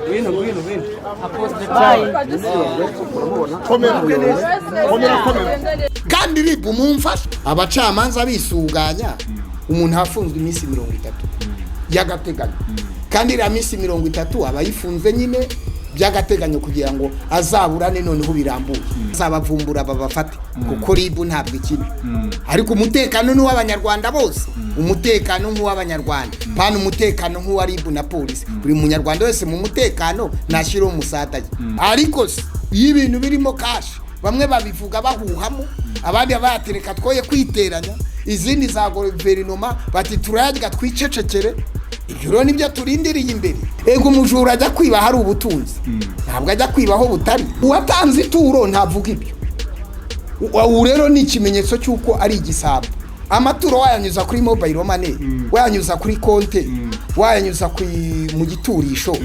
Ngwino, ngwino, ngwino. Komera, komera, komera. Kandi RIB mumfasha, abacamanza bisuganya umuntu afunzwe iminsi 30 y'agateganyo, kandi iriya minsi 30 aba ayifunze nyine by'agateganyo kugira ngo azaburane noneho birambuye, azabavumbura babafate, kuko RIB ntabwo ikina. Ariko umutekano ni uw'Abanyarwanda bose, umutekano nk'uw'Abanyarwanda, pana umutekano nk'uwa RIB na polisi. Buri munyarwanda wese mu mutekano nashyiraho umusadaye. Ariko se iyo ibintu birimo cash, bamwe babivuga bahuhamo, abandi bayatereka twoye kwiteranya, izindi za guverinoma bati turayarya twicecekere. Ibyo rero nibyo turindiriye imbere. Ego, umujura ajya kwiba hari ubutunzi, ntabwo ajya kwiba aho butari. Uwatanze ituro ntavuga ibyo. Ubu rero ni ikimenyetso cy'uko ari igisambo. Amaturo wayanyuza kuri mobile money, wayanyuza kuri konte, wayanyuza mu giturisho.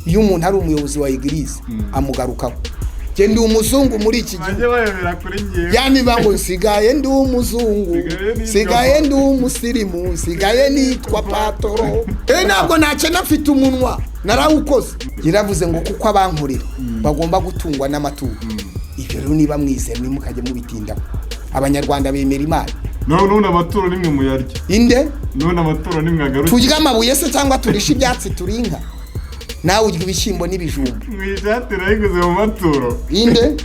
Iyo umuntu ari umuyobozi wa église amugarukaho. Njye ndi umuzungu muri iki gihugu. Bajye bayobera kuri ngewe. Yani ngo nsigaye ndi umuzungu, Nsigaye nitwa nsigaye ndi umusirimu, nsigaye nitwa patoro. Ntabwo nakena, mfite umunwa narawukoze. Yaravuze ngo kuko abankorera bagomba gutungwa n'amaturo. Ibyo rero niba mwizera, ntimukajye mubitindaho. Abanyarwanda bemera Imana. None amaturo nimwe muyarya. Inde? None amaturo nimwe agaruke. Turya amabuye se cyangwa turisha ibyatsi? Turi inka? Nawe urya ibishyimbo n'ibijumba. Mu ishati nayiguze mu maturo. Inde?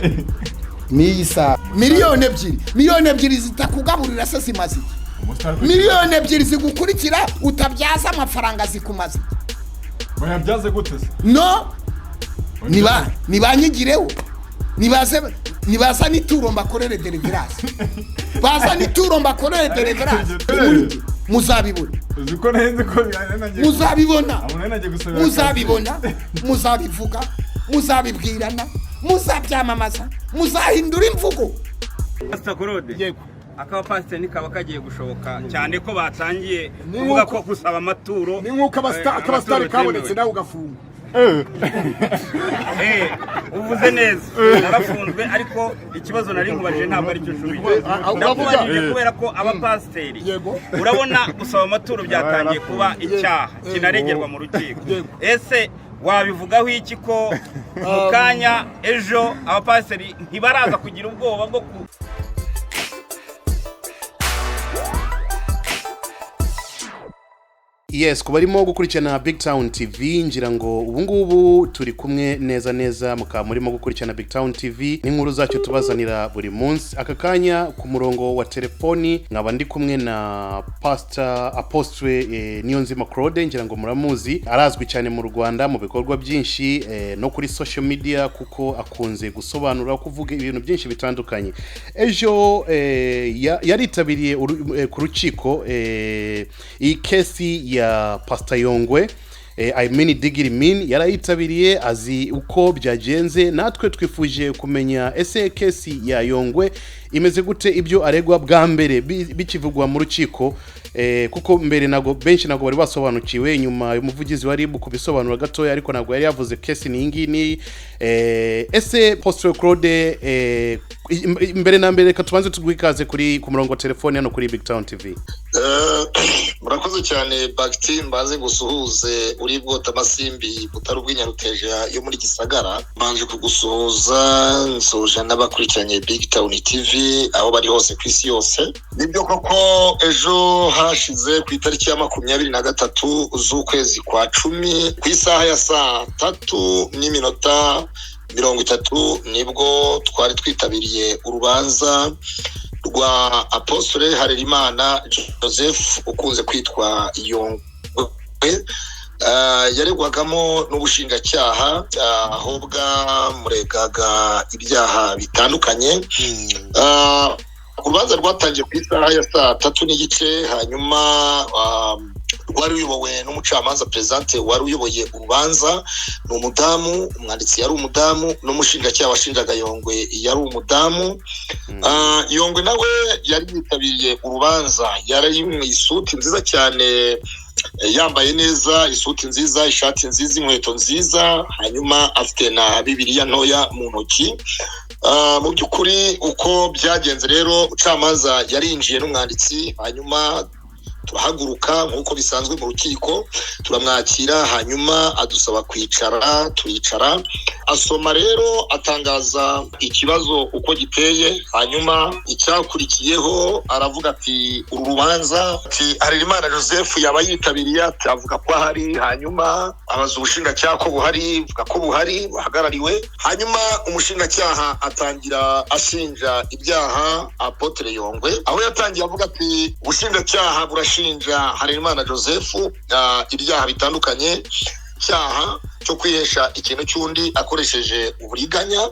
N'iyi saha 2 miliyoni, 2 miliyoni zitakugaburira se zimaze iki? 2 miliyoni zigukurikira utabyaza amafaranga zikumaze iki? Bayabyaze gute se? No niba nibanyigireho, nibaze, nibazane ituro mbakorere deliverance, bazane ituro mbakorere deliverance, muzabibona. Uzi ko nahenze ko nagiye Muzabibona. Abo nagiye gusabira akazi. Muzabibona, muzabivuga, muzabibwirana, muzabyamamaza, muzahindura imvugo. Pastor Claude. Yego. Akaba pasiteri ntikaba kagiye gushoboka cyane ko batangiye Ni kuvuga nk'uko- ko gusaba amaturo Ni nk'uko amaturo abasitari kabonetse bitemewe. nawe ugafungwa. Uvuze neza, narafunzwe, ariko ikibazo nari nkubajije ntabwo aricyo nshubije. Ah, Ndakubajije uravuga. kubera ko abapasiteri, Yego. urabona gusaba amaturo byatangiye kuba icyaha kinaregerwa mu rukiko. Yego. Ese wabivugaho iki ko mu kanya ejo abapasiteri ntibaraza kugira ubwoba bwo ku Yes, ku barimo gukurikirana Big Town TV, ngira ngo ubu ngubu turi kumwe neza neza, mukaba murimo gukurikirana Big Town TV n'inkuru zacyo tubazanira buri munsi. Aka kanya ku murongo wa telefoni nkaba ndi kumwe na Pastor Apostle Niyonzima Claude. Ngira ngo muramuzi, arazwi cyane mu Rwanda mu bikorwa byinshi no kuri social media, kuko akunze gusobanura, kuvuga ibintu byinshi bitandukanye. Ejo yaritabiriye ku rukiko iyi case ya Pastor Yongwe, I mean Digiri Min, yarayitabiriye, azi uko byagenze. Natwe twifuje kumenya ese case ya Yongwe imeze gute, ibyo aregwa bwa mbere bikivugwa mu rukiko, kuko mbere ntabwo benshi ntabwo bari basobanukiwe. Nyuma umuvugizi wa RIB kubisobanura gatoya, ariko ntabwo yari yavuze case ni iyi ngiyi. Ese Pastor Claude, mbere na mbere reka tubanze tuguhe ikaze kuri ku murongo wa telefone hano kuri Big Town TV. Murakoze cyane Bagiti. Mbanze gusuhuze uri bwota amasimbi butari ubw'inyaruteja yo muri Gisagara. Mbanje kugusuhuza, nsuhuje n'abakurikiranye Big Town TV aho bari hose ku isi yose. Nibyo koko, ejo hashize ku itariki ya 23 z'ukwezi kwa 10, ku isaha ya 3:30, nibwo twari twitabiriye urubanza rwa Apostle Harerimana Joseph ukunze kwitwa Yongwe. Yaregwagamo n'ubushinjacyaha, aho bwamuregaga ibyaha bitandukanye. Urubanza rwatangiye ku isaha ya 3:30, hanyuma rwari ruyobowe n'umucamanza présidente. Wari uyoboye urubanza ni umudamu, umwanditsi yari umudamu, n'umushinjacyaha washinjaga Yongwe yari umudamu. Yongwe nawe yari yitabiriye urubanza, yari mu isuti nziza cyane, yambaye neza, isuti nziza, ishati nziza, inkweto nziza, hanyuma afite na Bibiliya ntoya mu ntoki. Mu by'ukuri uko byagenze rero, umucamanza yarinjiye n'umwanditsi, hanyuma Turahaguruka nk'uko bisanzwe mu rukiko, turamwakira, hanyuma adusaba kwicara, turicara. Asoma rero atangaza ikibazo uko giteye, hanyuma icyakurikiyeho aravuga ati uru rubanza, ati Harerimana Joseph yaba yitabiriye, ati avuga ko ahari, hanyuma abaza ubushinjacyaha ko buhari, avuga ko buhari buhagarariwe. Hanyuma umushinjacyaha atangira ashinja ibyaha Apotre Yongwe, aho yatangiye avuga ati ubushinjacyaha burashinja Harerimana Joseph ibyaha bitandukanye, icyaha cyo kwihesha ikintu cy'undi akoresheje uburiganya.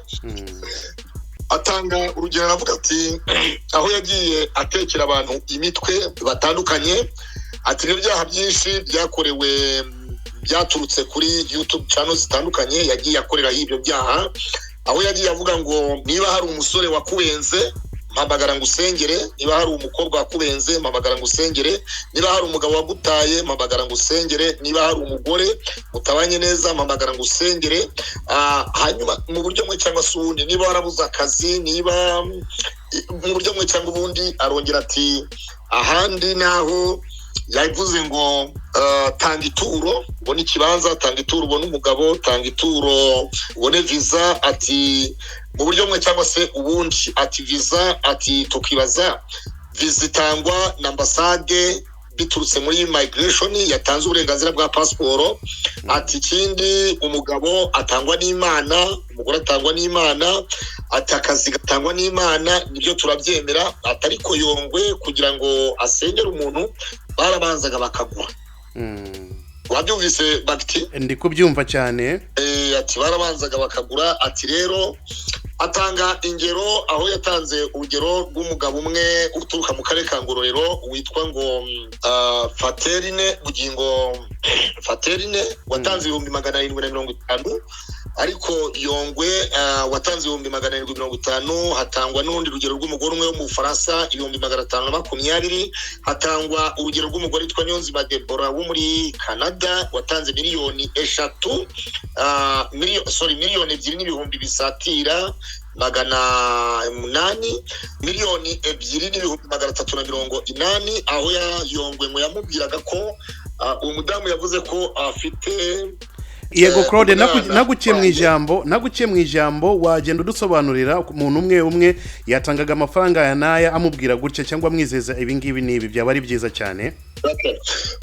Atanga urugero aravuga ati aho yagiye atekera abantu imitwe batandukanye, ati ibyo byaha byinshi byakorewe byaturutse kuri YouTube channel zitandukanye yagiye akoreraho ibyo byaha, aho yagiye avuga ngo niba hari umusore wakubenze mpamagara ngo usengere, niba hari umukobwa wakubenze mpamagara ngo usengere, niba hari umugabo wagutaye mpamagara ngo usengere, niba hari umugore mutabanye neza mpamagara ngo usengere. Hanyuma mu buryo bumwe cyangwa se ubundi, niba warabuze akazi, niba mu buryo bumwe cyangwa ubundi, arongera ati ahandi naho yavuze ngo tanga ituro ubone ikibanza, tanga ituro ubone umugabo, tanga ituro ubone visa, ati mu buryo bumwe cyangwa se ubundi, ati visa, ati tukibaza visa itangwa na ambasade biturutse muri migration yatanze uburenganzira bwa pasiporo, ati ikindi umugabo atangwa n'Imana, umugore atangwa n'Imana, ati akazi gatangwa n'Imana, nibyo turabyemera, ati ariko Yongwe kugira ngo asengere umuntu barabanzaga bakagura. Wabyumvise Bagiti? Ndi kubyumva cyane. Ati barabanzaga bakagura, ati rero atanga ingero, aho yatanze urugero rw'umugabo umwe uturuka mu karere ka Ngororero witwa ngo Faterine Bugingo Faterine, watanze 750,000, ariko Yongwe watanze 750,000. Hatangwa n'urundi rugero rw'umugore umwe wo mu Bufaransa 520,000, hatangwa urugero rw'umugore witwa Niyonzima Deborah wo muri Canada watanze 3 million, 2 n'ibihumbi bisatira 800, 2,380,000, aho Yongwe ngo yamubwiraga ko uwo mudamu yavuze ko afite. Yego Claude, naguciye mu ijambo, naguciye mu ijambo, wagenda udusobanurira umuntu umwe umwe yatangaga amafaranga aya n'aya amubwira gutya cyangwa amwizeza ibi ngibi n'ibi, byaba ari byiza cyane.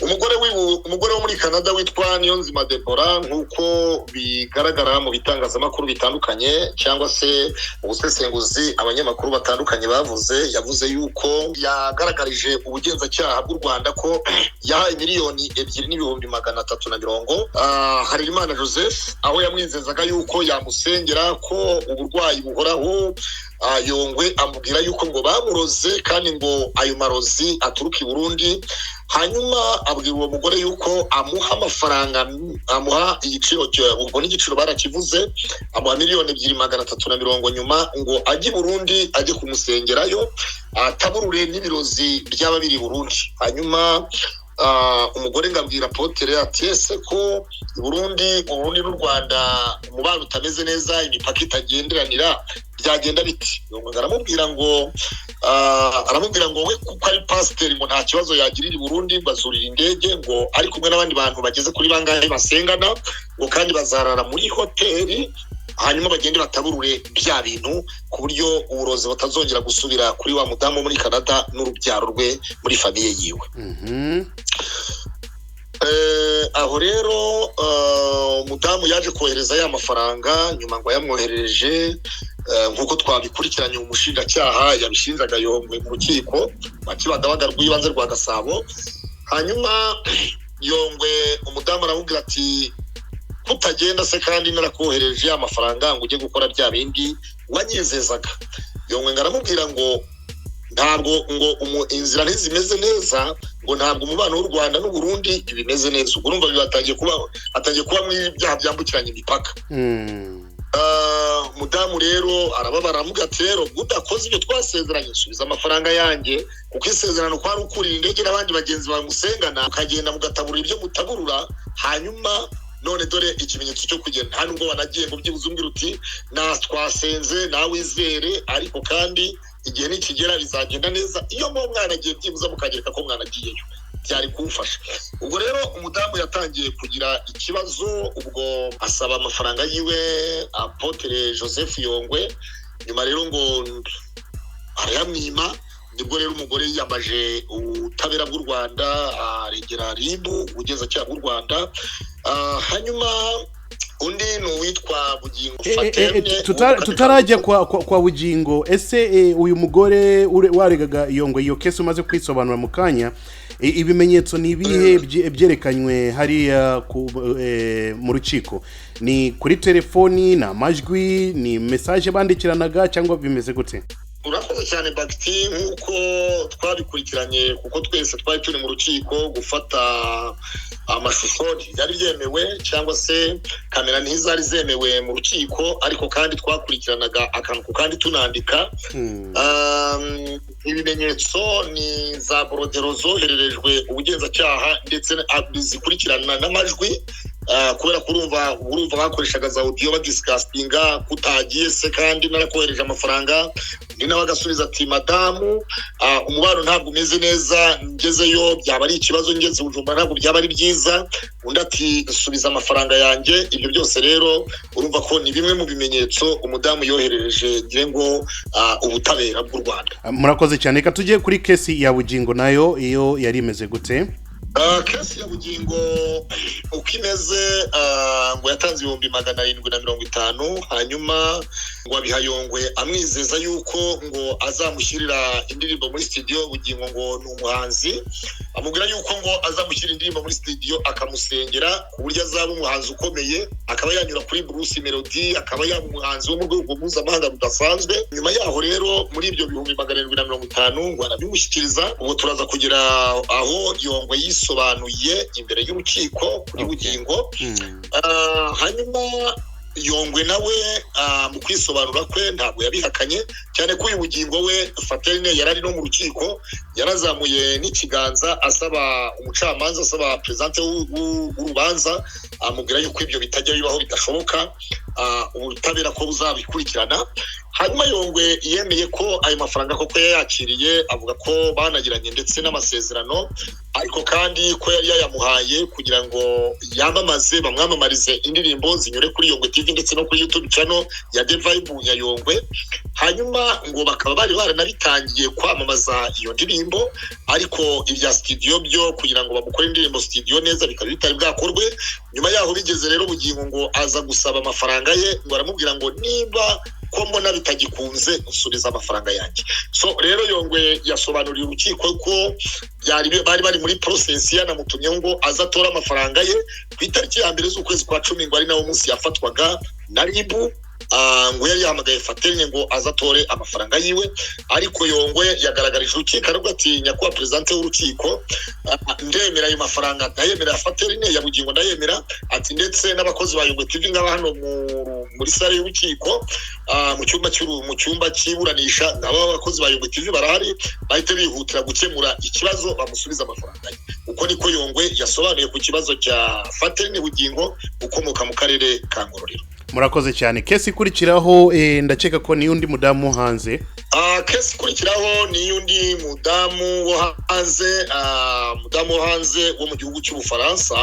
Umugore wo muri Canada witwa Niyonzima Deborah, nk'uko bigaragara mu bitangazamakuru bitandukanye cyangwa se mu busesenguzi abanyamakuru batandukanye bavuze, yavuze yuko yagaragarije ubugenzacyaha bw'u Rwanda ko yahaye 2,340,000 Harerimana Joseph, aho yamwizezaga yuko yamusengera ko uburwayi buhoraho. Yongwe amubwira yuko ngo bamuroze kandi ngo ayo marozi aturuka i Burundi, hanyuma abwira uwo mugore yuko amuha amafaranga, amuha igiciro, ubwo n'igiciro barakivuze, amuha 2,340,000 nyuma ngo ajye i Burundi ajye kumusengerayo ataburure n'ibirozi byaba biri i Burundi. Hanyuma umugore ngabwira Apotre ati ese ko Burundi n'u Rwanda umubano utameze neza, imipaka itagenderanira, byagenda biti? Aramubwira ngo aramubwira ngo we kuko ari pasiteri ngo nta kibazo yagirira i Burundi, bazurira indege ngo ari kumwe n'abandi bantu bageze kuri bangahe basengana, ngo kandi bazarara muri hoteli, hanyuma bagende bataburure bya bintu ku buryo uburozi batazongera gusubira kuri wa mudamu muri Canada n'urubyaro rwe muri famiye yiwe. Aho rero umudamu yaje kohereza ya mafaranga nyuma ngo yamwoherereje, nk'uko twabikurikiranye umushinjacyaha yabishinjaga Yongwe mu rukiko rwa Kibagabaga rw'ibanze rwa Gasabo. Hanyuma Yongwe umudamu aramubwira ati kutagenda se kandi narakohereje amafaranga ngo ujye gukora bya bindi wanyizezaga. Yongwe aramubwira ngo ntabwo ngo inzira ntizimeze neza, ngo ntabwo umubano w'u Rwanda n'u Burundi bimeze neza. Ubwo urumva bibatangiye kuba atangiye kuba mu ibyaha byambukiranya imipaka. Mudamu rero arababara aramubwira ati rero udakoze ibyo twasezeranye subiza amafaranga yanjye, kuko isezerano kwari ukurira indege n'abandi bagenzi bawe musengana ukagenda mugataburura ibyo mutaburura, hanyuma none dore ikimenyetso cyo kugenda nta nubwo wanagiye ngo byibuze umbwira uti na twasenze nawe wizere, ariko kandi igihe nikigera bizagenda neza, iyo mwo mwanagiye byibuze mukagereka ko mwanagiyeyo. Byari kumfasha. Ubwo rero umudamu yatangiye kugira ikibazo, ubwo asaba amafaranga yiwe Apotre Joseph Yongwe. Nyuma rero ngo arayamwima. Nibwo rero umugore yiyambaje ubutabera bw'u Rwanda, aregera RIB, ubugenzacyaha bw'u Rwanda. Hanyuma undi ni uwitwa Bugingo Fatene. Tutarajya kwa Bugingo, ese uyu mugore waregaga Yongwe, iyo case umaze kwisobanura mu kanya, ibimenyetso ni ibihe byerekanywe hariya mu rukiko? Ni kuri telefoni, ni amajwi, ni message bandikiranaga, cyangwa bimeze gute? Urakoze cyane, Bagiti. Nk'uko twabikurikiranye, kuko twese twari turi mu rukiko, gufata amashusho ntibyari byemewe, cyangwa se kamera ntizari zemewe mu rukiko, ariko kandi twakurikiranaga akantu ku kandi tunandika. Ibimenyetso ni za bordereaux zohererejwe ubugenzacyaha, ndetse zikurikirana n'amajwi. Kubera ko urumva bakoreshaga za audio badiscussinga: "Kutagiye se kandi narakohereje amafaranga?" Undi nawe agasubiza ati: "Madamu, umubano ntabwo umeze neza, ngezeyo byaba ari ikibazo, ngeze Bujumbura ntabwo byaba ari byiza." Undi ati: "Subiza amafaranga yanjye." Ibyo byose rero urumva ko ni bimwe mu bimenyetso umudamu yoherereje, ngire ngo ubutabera bw'u Rwanda. Murakoze cyane. Reka tujye kuri case ya Bugingo nayo, iyo yari imeze gute? Case ya Bugingo uko imeze, ngo yatanze 750,000, hanyuma ngo abiha Yongwe amwizeza yuko ngo azamushyirira indirimbo muri studio. Bugingo ngo ni umuhanzi, amubwira yuko ngo azamushyira indirimbo muri studio, akamusengera ku buryo azaba umuhanzi ukomeye, akaba yanyura kuri Bruce Melody, akaba yaba umuhanzi wo mu rwego mpuzamahanga rudasanzwe. Nyuma yaho rero, muri ibyo 750,000 ngo arabimushyikiriza. Ubu turaza kugera aho Yongwe yisobanuye imbere y'urukiko kuri Bugingo. Hanyuma Yongwe nawe mu kwisobanura kwe ntabwo yabihakanye, cyane ko uyu Bugingo we Fatene yari ari no mu rukiko, yarazamuye n'ikiganza asaba umucamanza, asaba présidente w'urubanza, amubwira yuko ibyo bitajya bibaho, bidashoboka, ubutabera ko buzabikurikirana. Hanyuma Yongwe yemeye ko ayo mafaranga koko yayakiriye, avuga ko banagiranye ndetse n'amasezerano, ariko kandi ko yari yayamuhaye kugira ngo yamamaze, bamwamamarize indirimbo zinyure kuri Yongwe TV ndetse no kuri YouTube channel ya The Vibe ya Yongwe. Hanyuma ngo bakaba bari baranabitangiye kwamamaza iyo ndirimbo, ariko ibya studio byo kugira ngo bamukore indirimbo studio neza bikaba bitari bwakorwe. Nyuma yaho bigeze rero, Bugingo ngo aza gusaba amafaranga ye, ngo aramubwira ngo: "Niba ko mbona bitagikunze, nsubiza amafaranga yanjye." So rero Yongwe yasobanuriye urukiko ko byari bari bari muri process, yanamutumye ngo aze atore amafaranga ye ku itariki ya 1 z'ukwezi kwa 10, ngo ari nawo munsi yafatwaga na RIB. Ngo yari yahamagaye Fatene ngo aze atore amafaranga yiwe, ariko Yongwe yagaragarije urukiko aravuga ati: "Nyakubahwa présidente w'urukiko, ndemera ayo mafaranga, ndayemera ya Faterine, ya Bugingo ndayemera." Ati: "Ndetse n'abakozi ba Yongwe TV ngaba hano muri salle y'urukiko, mu cyumba cy'iburanisha, ngaba abakozi ba Yongwe TV barahari, bahite bihutira gukemura ikibazo, bamusubiza amafaranga ye." Uko niko Yongwe yasobanuye ku kibazo cya Faterine Bugingo ukomoka mu karere ka Ngororero. Murakoze cyane. Case ikurikiraho, ndakeka ko ni undi mudamu hanze. Case ikurikiraho ni iy'undi mudamu wo hanze, mudamu wo hanze wo mu gihugu cy'Ubufaransa,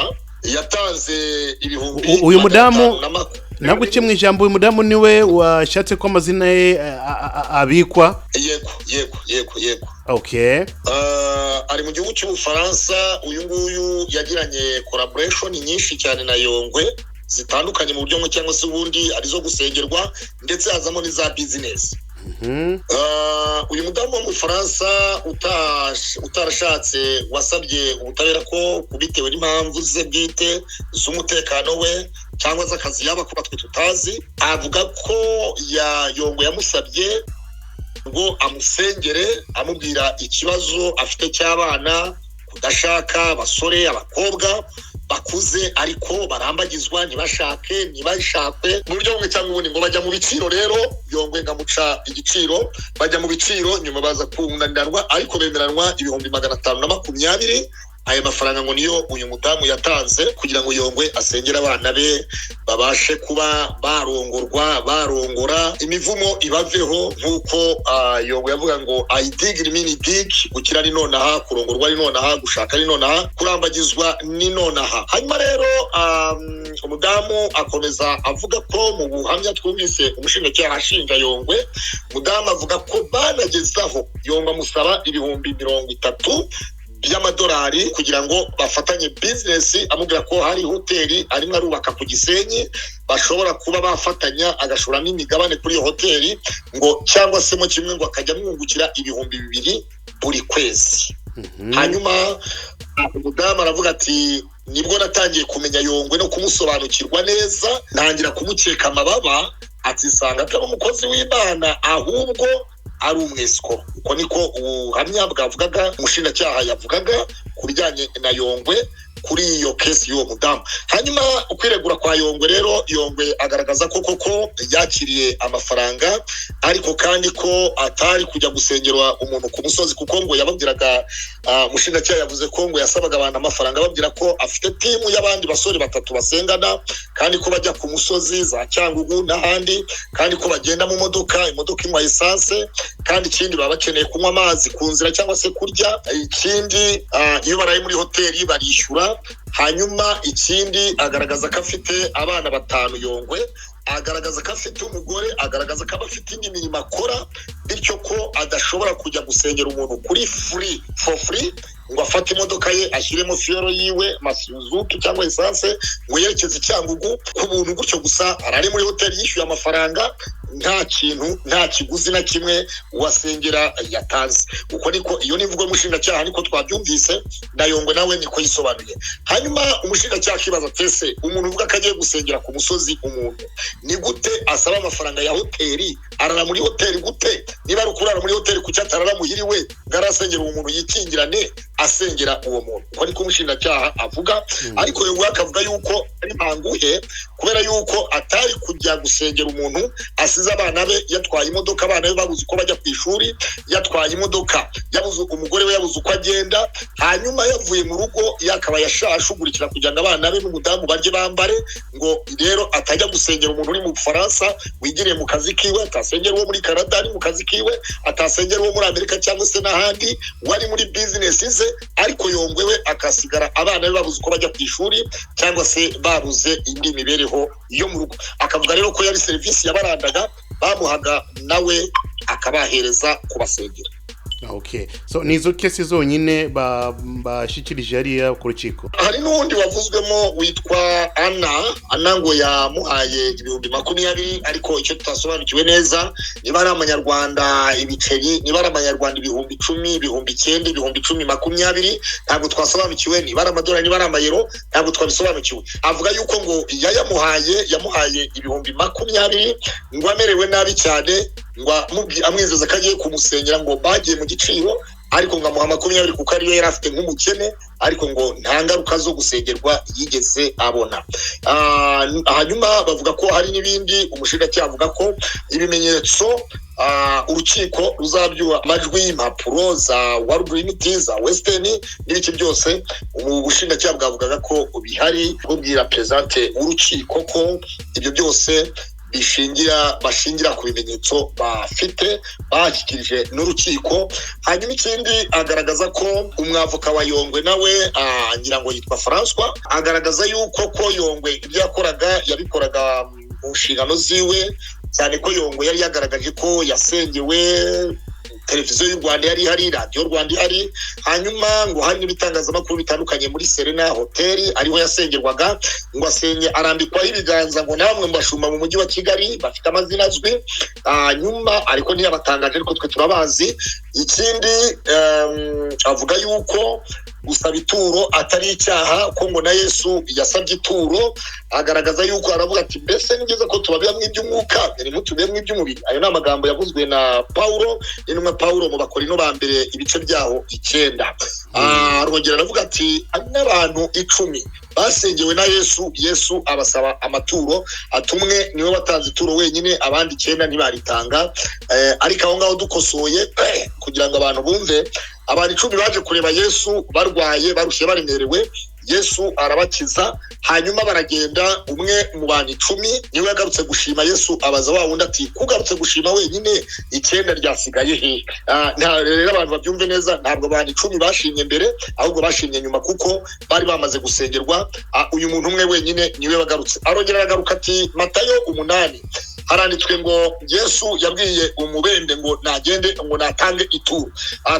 yatanze ibihumbi Uyu mudamu 520. Ntabwo mu ijambo, uyu mudamu niwe washatse ko amazina ye abikwa? Yego. Ari mu gihugu cy'Ubufaransa. Uyu nguyu yagiranye collaboration nyinshi cyane na Yongwe zitandukanye mu buryo bumwe cyangwa se ubundi, arizo gusengerwa ndetse hazamo n'iza business. Uyu mudamu wo mu Bufaransa utarashatse, wasabye ubutabera ko bitewe n'impamvu ze bwite z'umutekano we cyangwa z'akazi yaba kuba twe tutazi, avuga ko ya Yongwe yamusabye ngo amusengere, amubwira ikibazo afite cy'abana, kudashaka, abasore, abakobwa bakuze ariko barambagizwa ntibashake, ntibashakwe mu buryo bumwe cyangwa ubundi. Ngo bajya mu biciro rero, Yongwe ngamuca igiciro, bajya mu biciro, nyuma baza kunaniranwa, ariko bemeranwa 520,000. Aya mafaranga ngo niyo uyu mudamu yatanze kugira ngo Yongwe asengere abana be babashe kuba barongorwa, barongora, imivumo ibaveho, nk'uko Yongwe yavuga ngo "I dig mini dig", gukira ni nonaha, kurongorwa ni nonaha, gushaka ni nonaha, kurambagizwa ni nonaha. Hanyuma rero umudamu akomeza avuga ko mu buhamya twumvise umushinjacyaha ashinja Yongwe, umudamu avuga ko banagezaho Yongwe amusaba 30,000 by'amadolari kugira ngo bafatanye bizinesi, amubwira ko hari hoteli arimo arubaka ku Gisenyi bashobora kuba bafatanya, agashoramo imigabane kuri iyo hoteli, ngo cyangwa se mo kimwe ngo akajya amwungukira 2000 buri kwezi. Hanyuma umudamu aravuga ati nibwo natangiye kumenya Yongwe no kumusobanukirwa neza, ntangira kumukeka amababa, ati sanga atari umukozi w'Imana ahubwo ari umwesikoro. Uko niko ubuhamya bwavugaga, umushinjacyaha yavugaga ku bijyanye na Yongwe kuri iyo kesi y'uwo mudamu. Hanyuma ukwiregura kwa Yongwe rero, Yongwe agaragaza ko koko yakiriye amafaranga, ariko kandi ko atari kujya gusengerwa umuntu ku musozi, kuko ngo yababwiraga, umushinjacyaha yavuze ko ngo yasabaga abantu amafaranga ababwira ko afite timu y'abandi basore batatu basengana, kandi ko bajya ku musozi za Cyangugu n'ahandi, kandi ko bagenda mu modoka, imodoka inywa esanse, kandi ikindi baba bakeneye kunywa amazi ku nzira cyangwa se kurya, ikindi iyo baraye muri hoteli barishyura. Hanyuma ikindi agaragaza ko afite abana batanu Yongwe, agaragaza ko afite umugore, agaragaza ko afite indi mirimo akora, bityo ko adashobora kujya gusengera umuntu kuri free for free, ngo afate imodoka ye ashyiremo fiyoro yiwe masuzuki cyangwa esanse ngo yerekeze Cyangugu ku buntu gutyo gusa, arari muri hoteli yishyuye amafaranga, nta kintu, nta kiguzi na kimwe wasengera yatanze. Uko niko iyo nivugo y'umushinjacyaha niko twabyumvise, na Yongwe nawe niko yisobanuye. Hanyuma umushinjacyaha akibaza tese umuntu uvuga ko agiye gusengera ku musozi umuntu ni gute asaba amafaranga ya hoteli, arara muri hoteli gute? Niba ari ukurara muri hoteli kuki atarara muhiriwe ngo arasengera uwo muntu yikingirane asengera uwo muntu? Uko niko umushinjacyaha avuga. Ariko Yongwe akavuga yuko ari mpanguhe, kubera yuko atari kujya gusengera umuntu asize abana be, yatwaye imodoka abana be babuze uko bajya ku ishuri, yatwaye imodoka yabuze umugore we, yabuze uko agenda, hanyuma yavuye mu rugo yakaba yashashugurikira kugira ngo abana be n'umudamu barye bambare, ngo rero atajya gusengera umuntu uri mu Bufaransa wigiriye mu kazi kiwe, atasengera uwo muri Canada ari mu kazi kiwe, atasengera uwo muri Amerika cyangwa se n'ahandi wari muri business ze, ariko Yongwe we akasigara abana be babuze uko bajya ku ishuri cyangwa se babuze indi mibereho yo mu rugo. Akavuga rero ko yari serivisi yabarandaga bamuhaga nawe akabahereza kubasengera. Okay, so nizo kesi zonyine bashyikirije hariya ku rukiko. Hari n'undi wavuzwemo witwa Anna, ngo yamuhaye 20,000, ariko icyo tutasobanukiwe neza niba ari amanyarwanda ibiceri, niba ari amanyarwanda 10,000, 9,000, 10,000, 20,000, ntabwo twasobanukiwe, niba ari amadolari, niba ari amayero, ntabwo twabisobanukiwe. Avuga yuko ngo yamuhaye 20,000 ngo amerewe nabi cyane, ngo amwizeza ko agiye kumusengera, ngo bagiye mu giciro, ariko ngo amuha 20 kuko ariyo yari afite nk'umukene, ariko ngo nta ngaruka zo gusengerwa yigeze abona. Hanyuma bavuga ko hari n'ibindi, umushinjacyaha avuga ko ibimenyetso urukiko ruzabyuha, amajwi y'impapuro za World Remit, za Western n'ibiki byose, ubushinjacyaha bwavugaga ko bihari, bubwira perezante w'urukiko ko ibyo byose bashingira ku bimenyetso bafite bashyikirije n'urukiko. Hanyuma ikindi agaragaza ko umwavoka wa Yongwe nawe ngira ngo yitwa François, agaragaza yuko ko Yongwe ibyo yakoraga yabikoraga mu nshingano ziwe, cyane ko Yongwe yari yagaragaje ko yasengewe, televiziyo y'u Rwanda yari ihari, radiyo Rwanda ihari, hanyuma ngo hari n'ibitangazamakuru bitandukanye muri Serena Hotel ariho yasengerwaga, ngo asenye arambikwaho ibiganza ngo namwe mbashumba mu mujyi wa Kigali bafite amazina azwi, hanyuma ariko ntiyabatangaje, ariko twe turabazi. Ikindi avuga yuko gusaba ituro atari icyaha, ko ngo na Yesu yasabye ituro, agaragaza yuko aravuga ati mbese ni byiza ko tubabira mu iby'umwuka ntimutubire mu iby'umubiri. Ayo ni amagambo yavuzwe na Paulo, intumwa Paulo mu Bakorino ba mbere ibice byaho 9. Arongera aravuga ati n'abantu 10 Basengewe na Yesu, Yesu abasaba amaturo, atumwe niwe watanze ituro wenyine, abandi 9 ntibaritanga. Ariko aho ngaho dukosoye kugira ngo abantu bumve, abantu 10 baje kureba Yesu barwaye, barushye, baremerewe, Yesu arabakiza, hanyuma baragenda. Umwe mu bantu 10 niwe yagarutse gushima Yesu, abaza wa wundi ati kugarutse gushima wenyine, 9 ryasigaye he? Rero abantu babyumve neza, ntabwo abantu 10 bashimye mbere, ahubwo bashimye nyuma kuko bari bamaze gusengerwa. Uyu muntu umwe wenyine niwe wagarutse. Arongera aragaruka ati Matayo 8 haranditswe ngo Yesu yabwiye umubembe ngo nagende ngo natange ituro.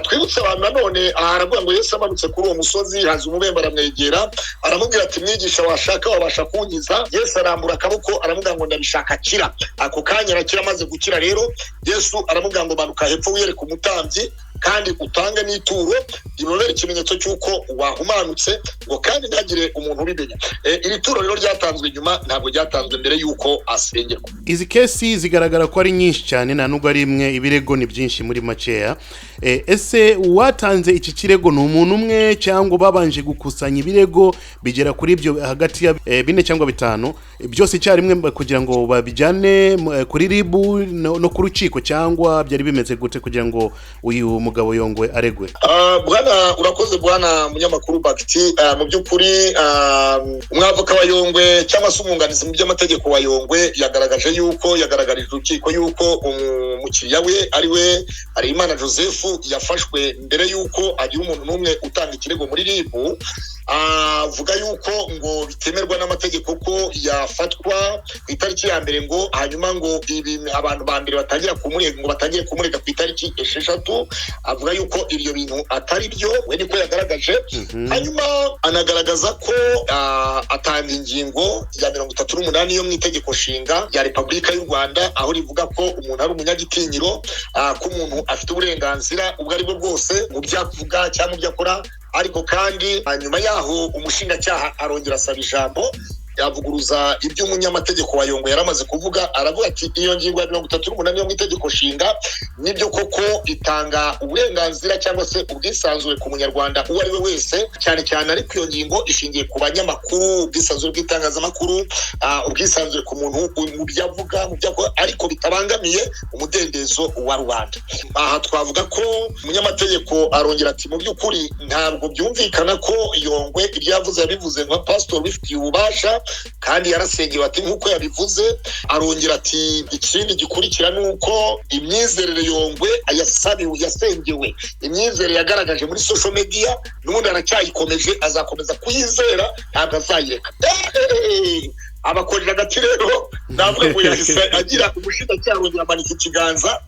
Twibutse abantu nanone, aravuga ngo Yesu amanutse kuri uwo musozi, haza umubembe aramwegera, aramubwira ati mwigisha, washaka wabasha kunkiza? Yesu arambura akaboko aramubwira ngo ndabishaka, kira. Ako kanya arakira. Amaze gukira rero Yesu aramubwira ngo manuka hepfo wiyereke umutambyi kandi utange n'ituro ribabere ikimenyetso cy'uko wahumanutse, ngo kandi ntagire umuntu ubimenya. Iri turo rero ryatanzwe nyuma, ntabwo ryatanzwe mbere y'uko asengerwa. Izi kesi zigaragara ko ari nyinshi cyane, nta nubwo ari imwe, ibirego ni byinshi muri makeya. Ese uwatanze iki kirego ni umuntu umwe, cyangwa babanje gukusanya ibirego bigera kuri ibyo hagati ya 4 cyangwa 5 byose icyarimwe kugira ngo babijyane kuri RIB no ku rukiko, cyangwa byari bimeze gute kugira ngo uyu mugabo Yongwe aregwe? Bwana, urakoze bwana munyamakuru Bakiti. Mu by'ukuri umwavoka wa Yongwe cyangwa se umwunganizi mu by'amategeko wa Yongwe yagaragaje yuko, yagaragarije urukiko yuko umukiriya we ari we Harerimana Joseph yafashwe mbere yuko agira umuntu n'umwe utanga ikirego muri RIB. Avuga yuko ngo bitemerwa n'amategeko ko yafatwa ku itariki ya mbere, ngo hanyuma ngo ibi abantu ba mbere batangira kumurega, ngo batangiye kumurega ku itariki 6. Avuga yuko ibyo bintu atari byo, we niko yagaragaje. Hanyuma anagaragaza ko atanga ingingo ya 38 yo mu itegeko nshinga ya Repubulika y'u Rwanda, aho rivuga ko umuntu ari umunyagitinyiro, ko umuntu afite uburenganzira ubwo ari bwo bwose mu byo avuga cyangwa mu byo akora. Ariko kandi nyuma yaho umushinjacyaha arongera asaba ijambo, yavuguruza ibyo umunyamategeko wa Yongwe yaramaze kuvuga. Aravuga ati iyo ngingo ya 38 yo mu itegeko nshinga nibyo koko itanga uburenganzira cyangwa se ubwisanzure ku munyarwanda uwo ari we wese, cyane cyane ariko iyo ngingo ishingiye ku banyamakuru, ubwisanzure bw'itangazamakuru, ubwisanzure ku muntu mu byo avuga, mu byo akora, ariko bitabangamiye umudendezo wa rubanda. Aha twavuga ko umunyamategeko arongera ati mu by'ukuri ntabwo byumvikana ko Yongwe ibyo yavuze yabivuze nka pastor ubifitiye ububasha, kandi yarasengewe ati nkuko yabivuze. Arongera ati ikindi gikurikira nuko imyizerere Yongwe yasabiwe, yasengewe, imyizerere yagaragaje muri social media n'ubundi aracyayikomeje, azakomeza kuyizera, ntabwo azayireka. Abakorera agati rero navuga ngo yahise agira umushinjacyaha arongera amanika ikiganza,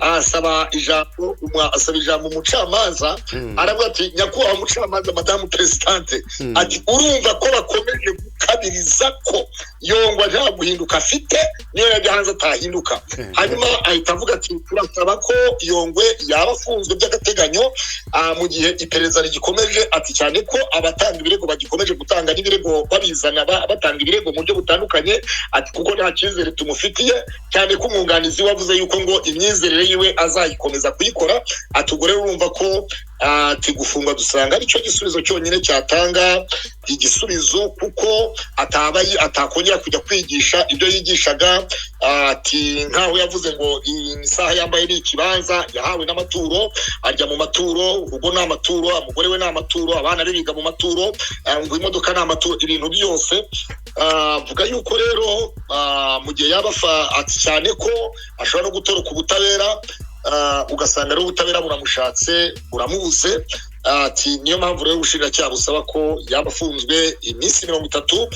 asaba ijambo, asaba ijambo umucamanza, aravuga ati nyakubahwa umucamanza, madamu presidente, ati urumva ko bakomeje gukabiriza ko Yongwe nta guhinduka afite, niyo yajya hanze atahinduka. Hanyuma ahita avuga ati turasaba ko Yongwe yaba afunzwe by'agateganyo mu gihe iperereza rigikomeje, ati cyane ko abatanga ibirego bagikomeje gutanga n'ibirego babizana, batanga ibirego mu buryo butandukanye, ati kuko nta cyizere tumufitiye, cyane ko umwunganizi wavuze yuko ngo imyizerere yiwe azayikomeza kuyikora. Ati ubwo rero urumva ko ati gufungwa dusanga aricyo gisubizo cyonyine cyatanga igisubizo, kuko atakongera kujya kwigisha ibyo yigishaga. Ati nkaho yavuze ngo isaha yambaye ni ikibanza yahawe n'amaturo, arya mu maturo, urugo ni amaturo, umugore we ni amaturo, abana be biga mu maturo, ngo imodoka ni amaturo, ibintu byose. Avuga yuko rero mu gihe yaba ati cyane ko ashobora no gutoroka ubutabera, ugasanga rero ubutabera buramushatse buramubuze. Ati niyo mpamvu rero ubushinjacyaha busaba ko yaba afunzwe iminsi 30,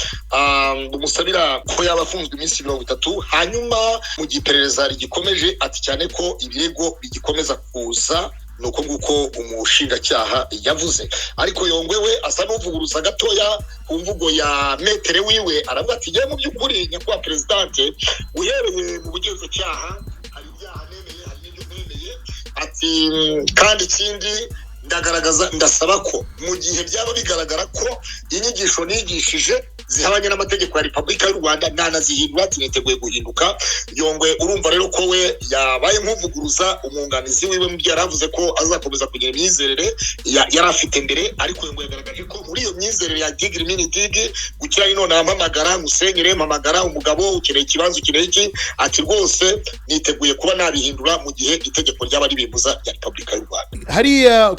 bumusabira ko yaba afunzwe iminsi 30, hanyuma mu gihe iperereza rigikomeje, ati cyane ko ibirego bigikomeza kuza. Nuko nguko umushinjacyaha yavuze. Ariko Yongwe we asa n'uvuguruza gatoya ku mvugo ya metere wiwe, aravuga ati ngewe mu by'ukuri nyakubahwa presidente, uhereye mu bugenzacyaha hari ibyaha nemeye, hari n'ibyo ntemeye, ati kandi ikindi ndagaragaza, ndasaba ko mu gihe byaba bigaragara ko inyigisho nigishije Zihabanye n'amategeko ya Repubulika y'u Rwanda nanazihindura, ati niteguye guhinduka. Yongwe urumva rero ko we yabaye nk'uvuguruza umwunganizi wiwe mu byo yari avuze ko azakomeza kugira imyizerere yari afite mbere, ariko Yongwe yagaragaje ko muri iyo myizerere ya digiri mini digi gukira none mpamagara musenyere, mpamagara umugabo, ukeneye ikibanza, ukeneye iki, ati rwose niteguye kuba nabihindura mu gihe itegeko ryaba ribimbuza rya Repubulika y'u Rwanda. Hariya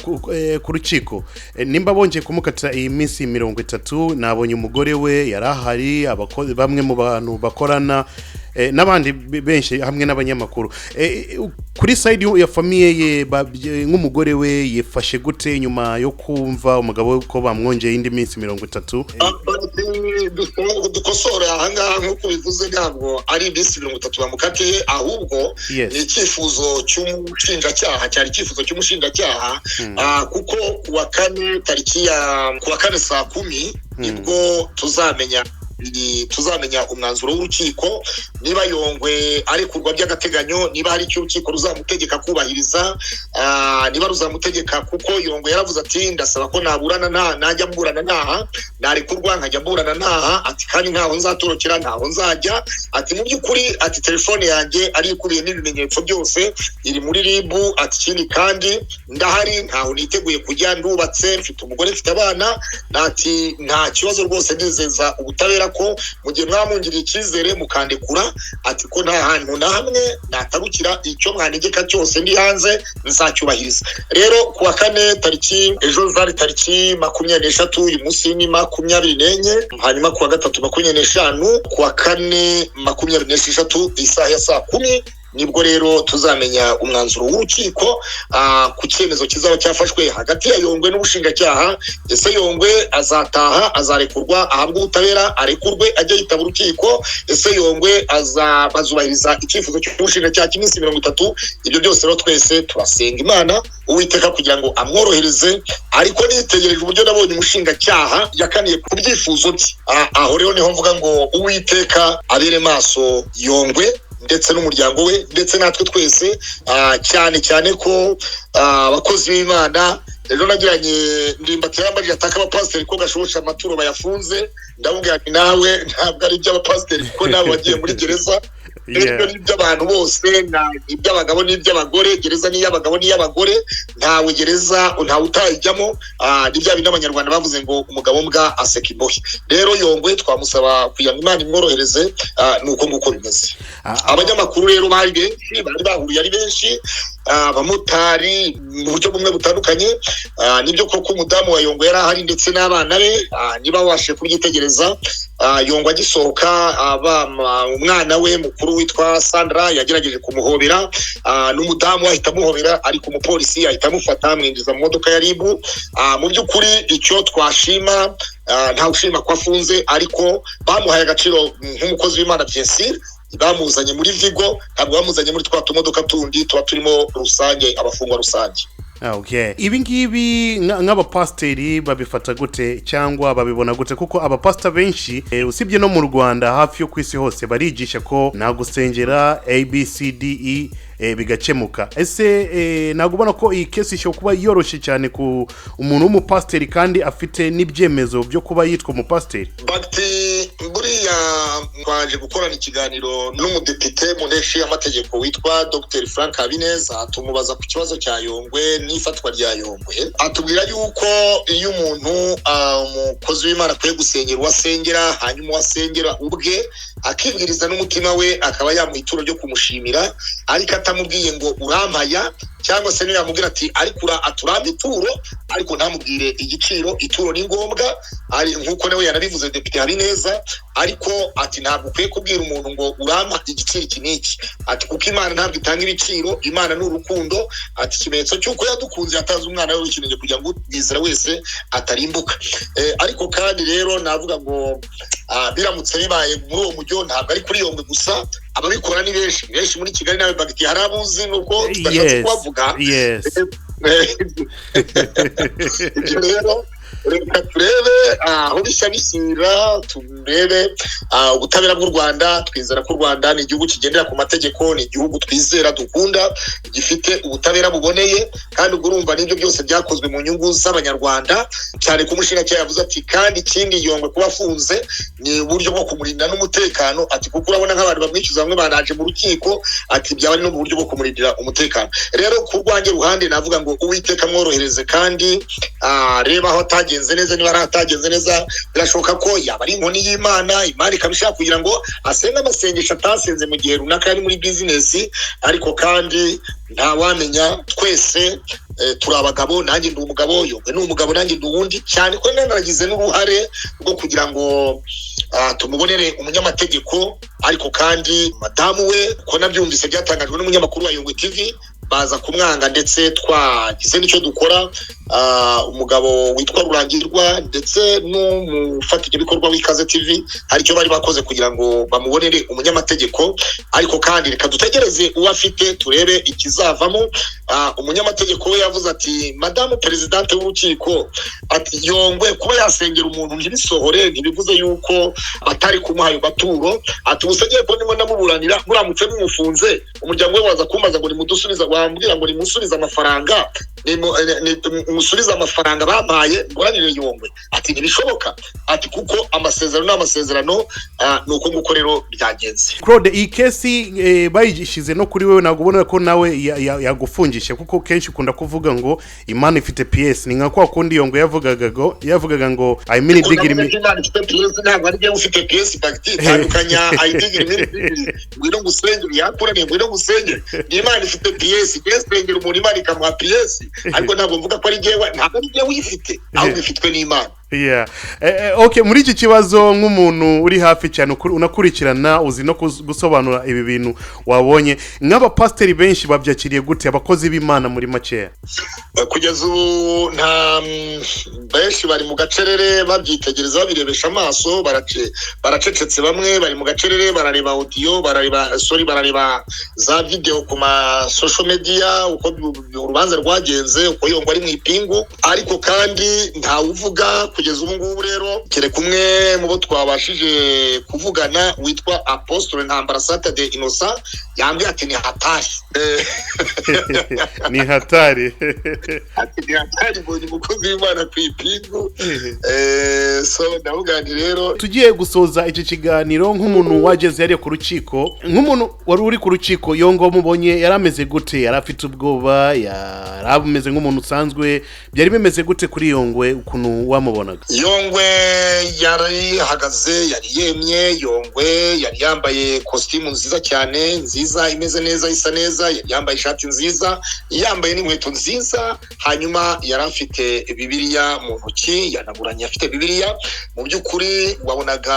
ku rukiko, nimba bongeye kumukatira iyi minsi 30, nabonye umugore we yari ahari, abakozi, bamwe mu bantu bakorana, n'abandi benshi hamwe n'abanyamakuru. Kuri side ya famille ye, nk'umugore we yifashe gute nyuma yo kumva umugabo we ko bamwongeye indi minsi 30? Dukosora ahangaha, nk'uko bivuze, ntabwo ari iminsi 30 bamukatiye, ahubwo ni icyifuzo cy'umushinjacyaha, cyari icyifuzo cy'umushinjacyaha, kuko kuwa kane, tariki ya kuwa kane saa 10, nibwo tuzamenya umwanzuro w'urukiko, niba Yongwe arekurwa by'agateganyo, niba hari icyo urukiko ruzamutegeka kubahiriza, niba ruzamutegeka, kuko Yongwe yaravuze ati ndasaba ko naburana nta najya mburana ntaha, narekurwa nkajya mburana ntaha, ati kandi ntaho nzatorokera, ntaho nzajya, ati mu by'ukuri, ati telefone yanjye ari ikubiyemo ibimenyetso byose iri muri RIB, ati ikindi kandi ndahari, ntaho niteguye kujya, ndubatse, mfite umugore, mfite abana, ati nta kibazo rwose, ndizeza ubutabera ko mu gihe mwamungiriye icyizere mukandekura, ati ko nta hantu na hamwe natarukira, icyo mwanegeka cyose ndi hanze nzacyubahiriza. Rero kuwa kane, tariki, ejo zari tariki 23, uyu munsi ni 24, hanyuma kuwa gatatu 25, kuwa kane 26, isaha ya saa 10, nibwo rero tuzamenya umwanzuro w'urukiko ku cyemezo kizaba cyafashwe hagati ya Yongwe n'ubushinjacyaha. Ese Yongwe azataha, azarekurwa, ahabwe ubutabera, arekurwe ajye yitaba urukiko? Ese Yongwe bazubahiriza icyifuzo cy'ubushinjacyaha cy'iminsi 30? Ibyo byose rero twese turasenga Imana Uwiteka kugira ngo amworohereze, ariko nitegereje uburyo nabonye umushinjacyaha yakaniye ku byifuzo bye, aho rero niho mvuga ngo Uwiteka abere maso Yongwe ndetse n'umuryango we ndetse natwe twese, cyane cyane ko abakozi b'Imana, ejo nagiranye Ndimbati yambajije ataka abapasiteri ko gashobosha amaturo bayafunze, ndamubwira nti nawe ntabwo ari iby'abapasiteri kuko nawe wagiye muri gereza. Ibyo ni iby'abantu bose, iby'abagabo n'iby'abagore, gereza ni iy'abagabo n'iy'abagore, ntawe gereza ntawe utayijyamo. Ni bya bindi abanyarwanda bavuze ngo umugabo mbwa aseka imbohe. Rero Yongwe twamusaba kugira ngo Imana imworohereze, ni uko nguko bimeze. Abanyamakuru rero bari benshi, bari bahuriye ari benshi, abamotari mu buryo bumwe butandukanye. Nibyo koko umudamu wa Yongwe yari ahari ndetse n'abana be, niba wabashije kubyitegereza, Yongwe agisohoka, umwana we mukuru witwa Sandra yagerageje kumuhobera, n'umudamu ahita amuhobera, ariko umupolisi ahita amufata amwinjiza mu modoka ya RIB. Mu by'ukuri icyo twashima, nta ushima ko afunze, ariko bamuhaye agaciro nk'umukozi w'Imana, bien sûr, bamuzanye muri Vigo, ntabwo bamuzanye muri twa tumodoka tundi tuba turimo rusange, abafungwa rusange. Okay. Ibi ngibi nk'abapasiteri babifata gute cyangwa babibona gute? Kuko abapasita benshi, usibye no mu Rwanda, hafi yo ku isi hose, barigisha ko nta gusengera ABCDE, bigakemuka. Ese ntabwo ubona ko iyi case ishobora kuba yoroshye cyane ku umuntu w'umupasiteri kandi afite n'ibyemezo byo kuba yitwa umupasiteri? Bati buriya twaje gukorana ikiganiro n'umudepite mu nteko ishinga amategeko witwa Dr Frank Habineza, tumubaza ku kibazo cya Yongwe n'ifatwa rya Yongwe, atubwira yuko iyo umuntu, umukozi w'Imana, akwiye gusengera uwo asengera, hanyuma uwo asengera ubwe akibwiriza n'umutima we akaba yamuha ituro ryo kumushimira, ariko atamubwiye ngo urampaya, cyangwa se niyo yamubwira ati ariko aturampa ituro, ariko ntamubwire igiciro. Ituro ni ngombwa, ari nkuko nawe yanabivuze Depite Habineza, ariko ati ntabwo ukwiye kubwira umuntu ngo urampa igiciro iki n'iki, ati kuko Imana ntabwo itanga ibiciro, Imana ni urukundo, ati ikimenyetso cy'uko yadukunze yatanze umwana we w'ikinege kugira ngo umwizera wese atarimbuka. Ariko kandi rero navuga ngo biramutse bibaye muri uwo mujyo, ntabwo ari kuri Yongwe gusa, ababikora ni benshi benshi muri Kigali. Nawe Bagiti hari abuzi nuko tudashatse kubavuga. Ibyo rero Reka turebe aho bishya bishyira, turebe ubutabera bw'u Rwanda. Twizera ko u Rwanda ni igihugu kigendera ku mategeko, ni igihugu twizera, dukunda, gifite ubutabera buboneye. Kandi ubwo urumva n'ibyo byose byakozwe mu nyungu z'Abanyarwanda, cyane ko umushinjacyaha yavuze ati kandi ikindi, Yongwe kuba afunze ni uburyo bwo kumurinda n'umutekano, ati kuko urabona nk'abantu bamwishyuza bamwe banaje mu rukiko, ati byaba ari no mu buryo bwo kumurindira umutekano. Rero ku rwanjye ruhande navuga ngo Uwiteka amworohereze, kandi reba aho atagenze neza, niba ari atagenze neza, birashoboka ko yaba ari inkoni y'Imana, Imana ikaba ishaka kugira ngo asenge amasengesho atasenze mu gihe runaka yari muri bizinesi. Ariko kandi ntawamenya, twese turi abagabo, nanjye ndi umugabo, Yongwe ni umugabo, nanjye ndi uwundi, cyane ko nanagize n'uruhare rwo kugira ngo tumubonere umunyamategeko. Ariko kandi madamu we, ko nabyumvise byatangajwe n'umunyamakuru wa Yongwe TV, baza kumwanga, ndetse twagize n'icyo dukora. Umugabo witwa Rurangirwa ndetse n'umufatanyabikorwa w'Ikaze TV hari icyo bari bakoze kugira ngo bamubonere umunyamategeko. Ariko kandi reka dutegereze uwo afite, turebe ikizavamo. Umunyamategeko we yavuze ati madamu perezidante w'urukiko, ati Yongwe kuba yasengera umuntu ntibisohore ntibivuze yuko batari kumuha ayo maturo, ati ubusengere ko ndimo ndamuburanira, muramutse mumufunze umuryango we waza kumbaza ngo nimudusubize, wambwira ngo nimusubize amafaranga, musubize amafaranga bampaye mburanire Yongwe, ati ntibishoboka, ati kuko amasezerano ni amasezerano. Ni uko nguko rero byagenze. Claude, iyi case bayishyize no kuri wewe, ntabwo ubona ko nawe yagufungisha? Kuko kenshi ukunda kuvuga ngo Imana ifite pièce, ni nka kwa kundi Yongwe yavugaga ngo "I mean dig." Imana ifite pièce, ntabwo ari ufite pièce bagiti tandukanya. "I dig mini dig", ngwino ngusengere, yakuraniye, ngwino ngusengere. Ni Imana ifite pièce, sengera umuntu Imana ikamuha pièce, ariko ntabwo mvuga ko ari jyewe, ntabwo ari jyewe uyifite, ahubwo ifitwe n'Imana. Yeah. Okay, muri iki kibazo, nk'umuntu uri hafi cyane, unakurikirana, uzi no gusobanura ibi bintu wabonye, nk'abapasiteri benshi babyakiriye gute, abakozi b'Imana muri makeya? Kugeza ubu nta benshi bari mu gacerere, babyitegereza, babirebesha amaso, baracecetse. Bamwe bari mu gacerere, barareba audio, barareba, sorry, barareba za video ku ma social media, uko urubanza rwagenze, uko Yongwe ari mu ipingu, ariko kandi ntawuvuga kugeza ubu ngubu. Rero kereka umwe mu bo twabashije kuvugana witwa Apostle Ntambara Saturday Innocent, yambwiye ati ni hatari. Ni hatari. Ati ni hatari, mbonye umukozi w'Imana ku ipingu. So ndavuga nti rero Tugiye gusoza iki kiganiro, nk'umuntu wageze yariye ku rukiko, nk'umuntu wari uri ku rukiko, Yongwe mubonye yari ameze gute? Yari afite ubwoba? Yari ameze nk'umuntu usanzwe? Byari bimeze gute kuri Yongwe, ukuntu wamubonaga? Yongwe yari ahagaze, yari yemye. Yongwe yari yambaye kositimu nziza cyane, nziza, imeze neza, isa neza, yari yambaye ishati nziza, yambaye n'inkweto nziza. Hanyuma yari afite Bibiliya mu ntoki, yanaburanye afite Bibiliya. Mu by'ukuri wabonaga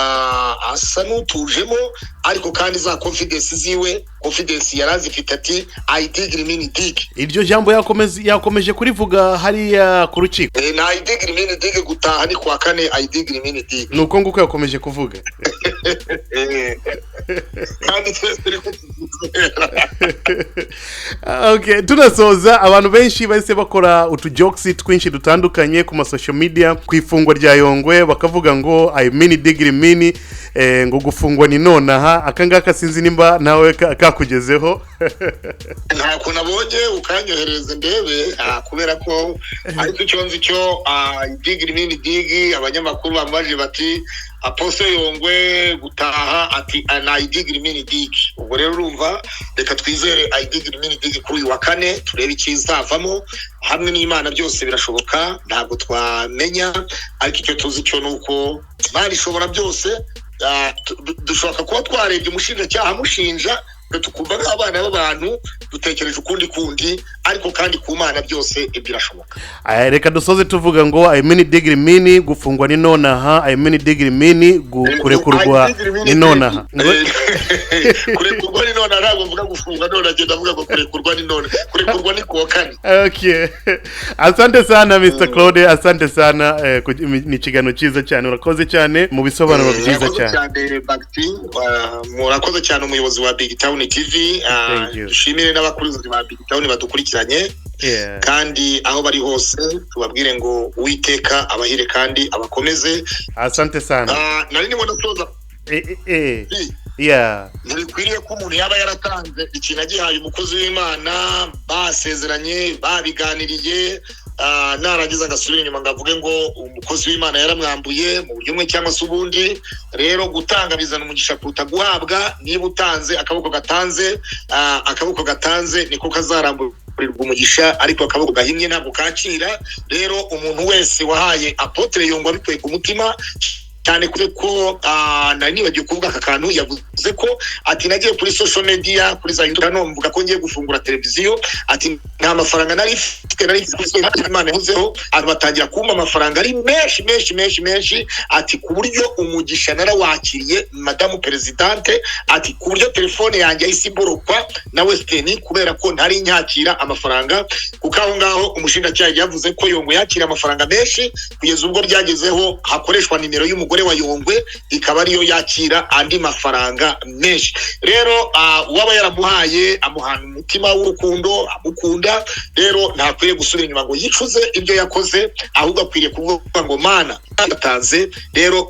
asa n'utujemo, ariko kandi za confidence ziwe, confidence yari azifite, ati "I dig mini dig." Iryo jambo yakomeje kurivuga hariya ku rukiko? Na "I dig mini dig", gutaha ni kuwa kane, "I dig mini dig." Ni uko nguko yakomeje kuvuga. Kandi twese turi kubyizera. Okay, tunasoza, abantu benshi bahise bakora utujokes twinshi dutandukanye ku ma social media ku ifungwa rya Yongwe, bakavuga ngo "I mini digiri mini", ngo gufungwa ni nonaha. Aka ngaka sinzi nimba nawe kakugezeho. Ntako nabonye, ukanyoherereza ndebe, kubera ko ariko icyo nzi cyo digiri mini dig, abanyamakuru bambaje bati Apostle Yongwe gutaha, ati na "I dig mini dig". Ubwo rero urumva, reka twizere "I dig mini dig" kuri uyu wa kane, turebe ikizavamo. Hamwe n'Imana byose birashoboka, ntabwo twamenya, ariko icyo tuzi cyo ni uko Imana ishobora byose. Dushobora kuba twarebye umushinjacyaha amushinja, twe tukumva nk'abana b'abantu dutekereje ukundi kundi, ariko kandi ku Mana byose birashoboka. Aya, reka dusoze tuvuga ngo "I mini digiri mini", gufungwa ni nonaha, "I mini digiri mini", kurekurwa ni nonaha. Kurekurwa ni nonaha, ntabwo mvuga gufunga none, agenda avuga ngo kurekurwa ni none, kurekurwa ni kuwa kane. Okay. Asante sana Mr. Claude, asante sana, ni ikiganiro cyiza cyane, urakoze cyane mu bisobanuro byiza Murakoze cyane. cyane Bagti, murakoze cyane umuyobozi wa Big Town TV. Thank you. Dushimire n'abakunzi ba Big Town badukurikiranye. Kandi aho bari hose tubabwire ngo Uwiteka abahire kandi abakomeze. Asante sana. Nari ndimo ndasoza. Ntibikwiriye ko umuntu yaba yaratanze ikintu agihaye umukozi w'Imana basezeranye, babiganiriye, narangiza agasubira inyuma ngo avuge ngo umukozi w'Imana yaramwambuye mu buryo bumwe cyangwa se ubundi. Rero gutanga bizana umugisha kuruta guhabwa. Niba utanze, akaboko gatanze, akaboko gatanze niko kazaramburirwa umugisha, ariko akaboko gahinnye ntabwo kakira. Rero umuntu wese wahaye Apôtre Yongwe abikuye ku mutima cyane, kure ko nari nibagiwe kuvuga aka kantu, yavuze ko ati nagiye kuri social media, kuri za YouTube, hano mvuga ko ngiye gufungura televiziyo, ati nta mafaranga nari mfite, nari mfite Imana yahozeho, abantu batangira kumpa amafaranga ari menshi menshi menshi menshi, ati ku buryo umugisha narawakiriye, madamu présidente, ati ku buryo telefone yanjye yahise iborokwa na Western kubera ko ntari nyakira amafaranga. Kuko aho ngaho umushinjacyaha yavuze ko Yongwe yakira amafaranga menshi kugeza ubwo byagezeho hakoreshwa nimero y'umugore wa Yongwe, ikaba ariyo yakira andi mafaranga menshi. Rero uwaba yaramuhaye amuhana umutima w'urukundo amukunda, rero ntakwiye gusubira inyuma ngo yicuze ibyo yakoze, ahubwo akwiriye kuvuga ngo Mana yatanze. Rero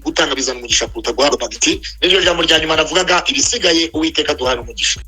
gutanga bizana umugisha kuruta guhabwa. Bagiti niryo jambo rya nyuma navugaga, ibisigaye Uwiteka duhana umugisha.